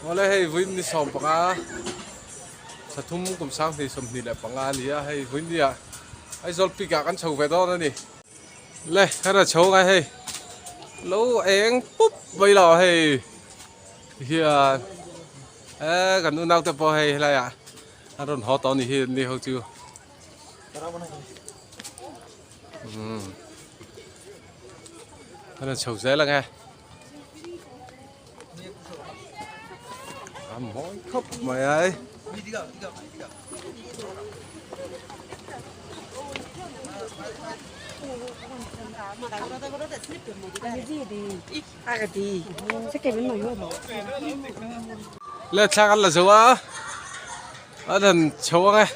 Awle hei vawiin ni 15 thla kum 2025 a ni a hei vawiin ni ah Aizawl peak ah kan chho ve dawn a ni. Le kan rawn chho ngai hei lo eng pup mai lo hei hian eh kan unau te pawh hei helai ah an rawn haw tawh a ni hi an ni ho chu. Umm kan rawn chho zel ang e. A mawi khawp mai ai. Le thla kan la zo a an han chho ang e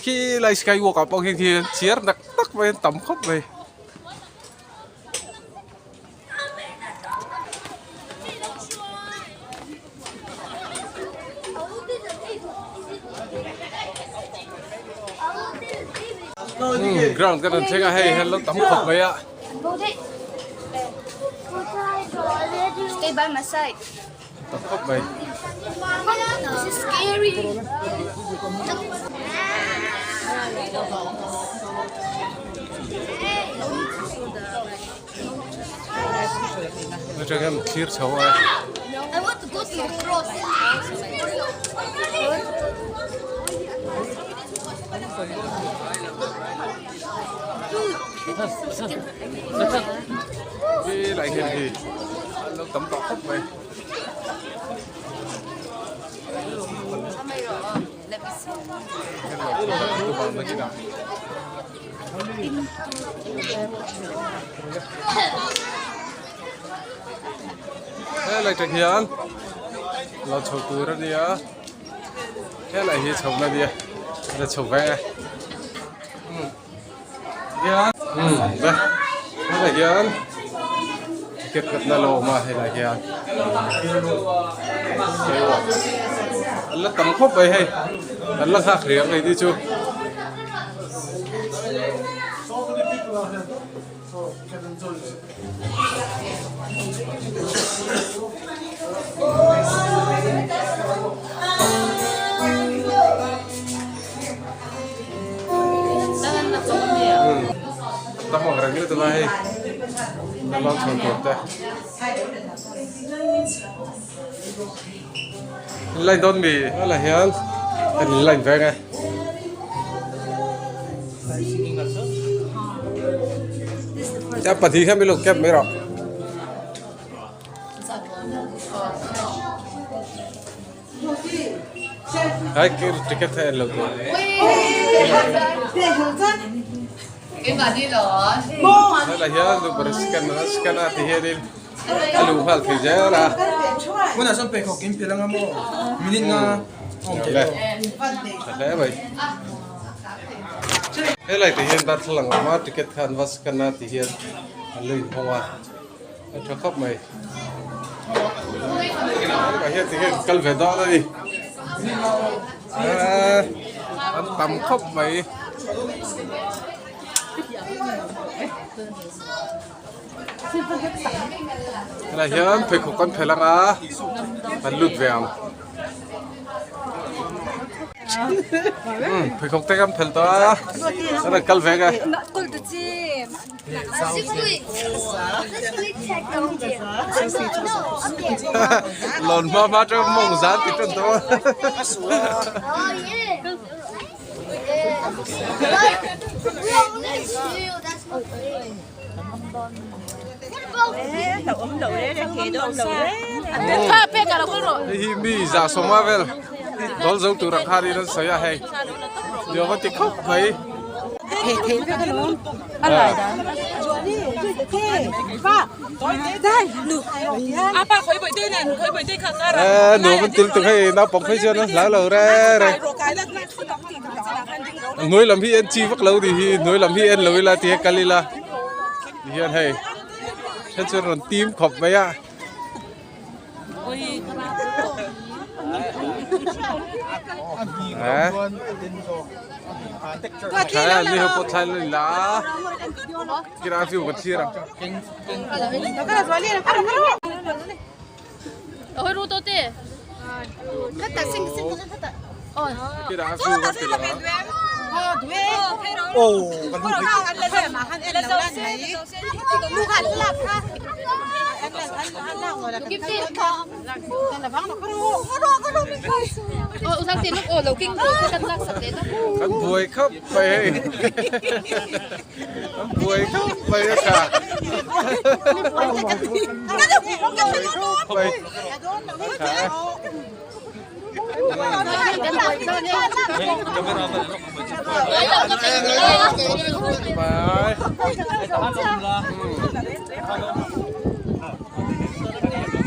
khi lai skywalk ah pawh khian khi chiar tak tak mai an tam khawp mai. Ground kan rawn thleng a hei hian lo tam khawp mai a. Stay by my side. Tam khawp mai. This is scary. Atang hian thlir chho a. I want to go to the cross. Khi lại hiền thì lo tam tawh khawp mai. Helai tang hian lo chho tur a nia helai hi chho na nia a chho ve hian ve helai hian ticket khatna lo awm a helai hian an la tam khawp mai hei an la nghak riang mai ni chu. Tam ang reng lutuk a hei a lo chho tur te line dawn mi helai hian kan in line veng e. Cha pahnih kha min lo kep mai rawh. Hai ticket kha en lo tur. Helai hian lu ber scan a scan a ti hianin a luh nghal thei zel a. Tha hle mai. Helai te hian darthlalang a awm a ticket kha an va scan a ti hian an lo inhawng a. A tha khawp mai. Hetah hian tikhian kal ve dawn a ni. Eee an tam khawp mai. Helai hian pheikhawk kan phelh ang a kan lut ve ang. Pheikhawk te kan phelh tawh a kan rawn kal ve ang e. Lawn hma hma atang mawng zan ti tan tawh a. Hei hi mi zah sawma vel dawl zo tur ang khan in an sawi a hei nuam a ti khawp mai. Eee nuam an til tuk hei naupang phei chuan an hlau lo reng reng a hnuai lam hi en chi vak lo ni hi hnuai lam hi en lo ila ti hian kal ila ti hian hei then chuan rawn tim khawp mai a. Kan buai khawp mai hei kan buai khawp mai a tha khawp mai a tha e.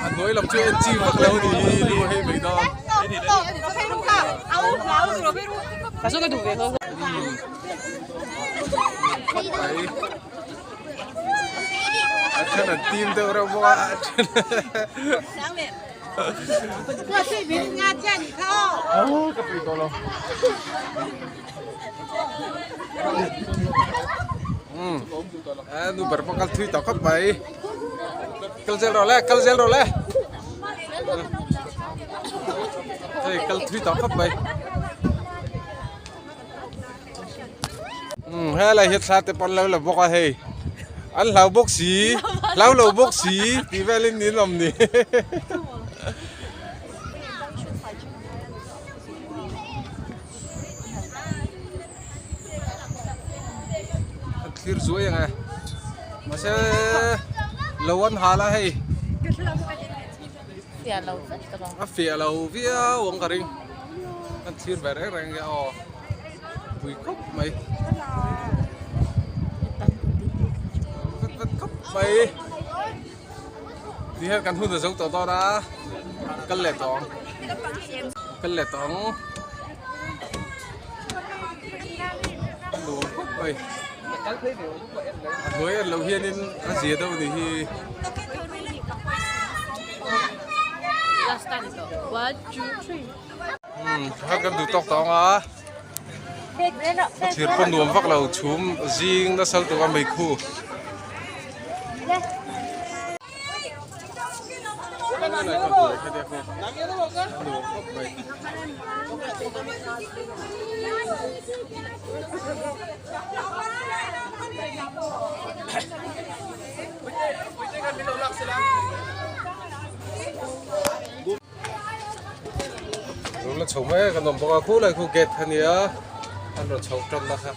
A hnuai lam chu en chi vak lo ni hi lu hei mai dawn. A then an tim deuh reuh bawk a a then ka pui tawh lo. Nu ber pawh kal thui tawh khawp mai. Kal zel rawh le kal zel rawh le. Hei kal thui tawh khawp mai. Helai hi thla te pawn lo la bawk a hei an hlau bawk si hlau lo bawk si tih velin nin awm ni. An thlir zuai ang e mahse lo an hal a hei a fiah lo viau ang ka ring an thlir ve reng reng nge aw pui khawp mai vet vet khawp mai ti hian kan hun a zo tawh dawn a kal leh tawh ang kal leh tawh ang nuam khawp mai a hnuai en loh hianin a zia deuh a nih hi. Kha kan duh tawk tawh ang a a thir pawh nuam vak lo chhum zing nasa lutuk a meikhu. Lo la chho mai a kan awm bawk a khulai khu gate kha nia an rawn chho tan na kha.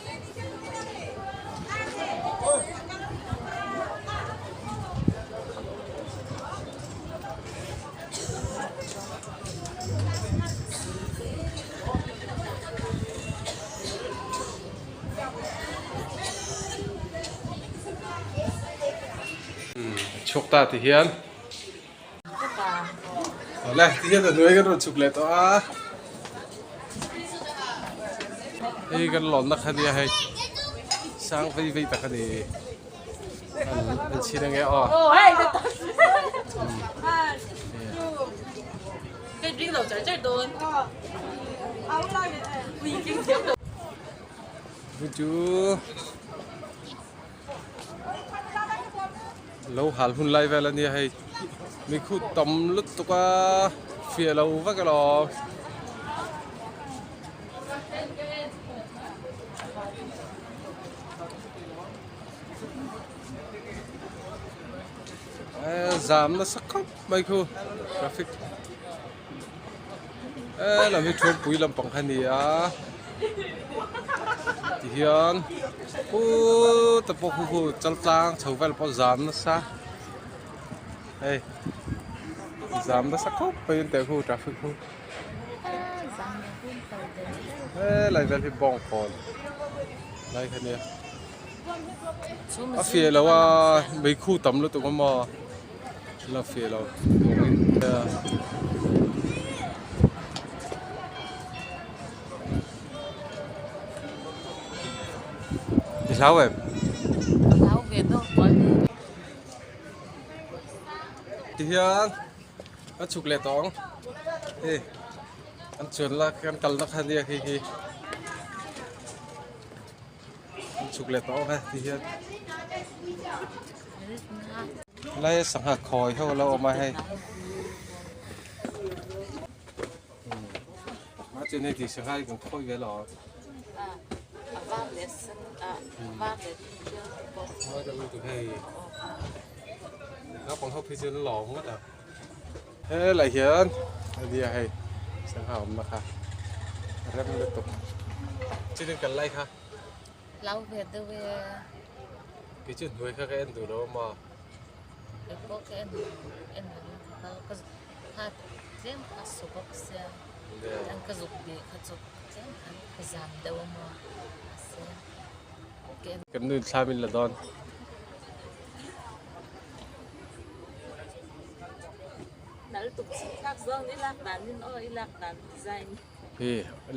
Chhuak ta ti hian. Awle ti hian a hnuai kan rawn chhuk leh tawh a hei kan lawnna kha nia hei sang vei vei tak a ni an chhin ange aw chu Lo hal hun lai vel a nia hei mi khu tam lutuk a fiah lo vek alawm. Zam nasa khawp mai khu traffic e lam hi thuampui lampang kha a ni a tihian pute pawh khu khu chaltlang chho vel pawh zam nasa hei zam nasa khawp mai an teh khu traffic khu helai vel hi bawngkawn lai kha nia a fiah lo a meikhu tam lutuk a maw. La fiah lo I hlau em? Hlau ve deuh pawn. Tihian a chhuk leh tawh ang hei an chuan la kan kalna kha nia khi khi. An chhuk leh tawh ang e ti hian lai sangha khawi ho a lo awm a hei. A chen hei tih sangha hi kan khawi ve lo. Mawi deuh lutuk hei. Naupang ho phei chu an lawm ngawt ang. Helai hian ania hei sangha awmna kha rem lutuk. Chutin kan lai kha. Hlau ve deuh e. Kei chu hnuai kha ka en duh lo a maw. Kei pawh ka en en lo kal ka kha tlem a su bawk sia an ka zuk bih kha chu tlem an ka zam deuh a maw mahse ka en. Kan nu in thla min la dawn. Nal tuk chhip thlak zawng i lak dan in aw i lak dan design. Hi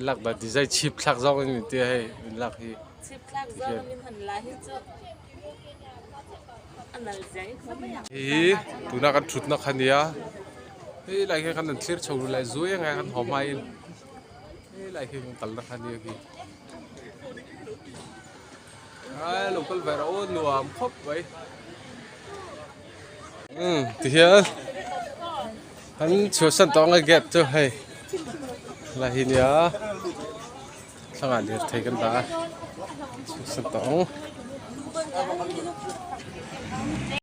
lak dan design chhip thlak zawng in min tia hei min lak hi. Chhip thlak zawng in min han la hi chu a nal zia hi khawp mai ang. Hi tuna kan thutna kha nia hei lai hian kan han thlir chho leh zui ang e kan haw hmain hei lai khi kan kalna kha nia khi. Ai lo kal ve rawh u nuam khawp mai. Umm ti hian an chhuahsan tawh ang e gate chu hei la hi nia thlangah lirthei kan dah a chhuahsan tawh ang.